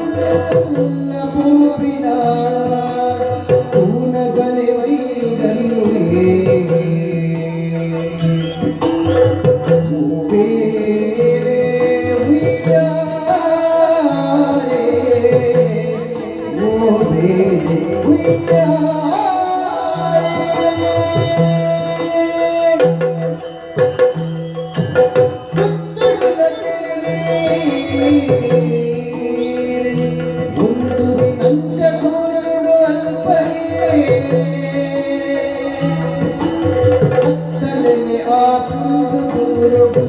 ಮಲ್ಲ ಪೋಪಿನ ತೂನಗನೆ ವೈಗಲ್ಲುಯೇ. ಓ ಬೇಲೆ ಉಯ್ಯಾರೆ, ಓ ಬೇಲೆ ಉಯ್ಯಾರೆ. ಸುತ್ತುಡುದ ತೆರೆನೀರ್ ಉಂತುದಿನಂಚ ತೋಜುಂಡು ಅಲ್ಪನೇ. ಕತ್ತಲೆನೆ ಆಪುಂಡು ದೂರೊಗು.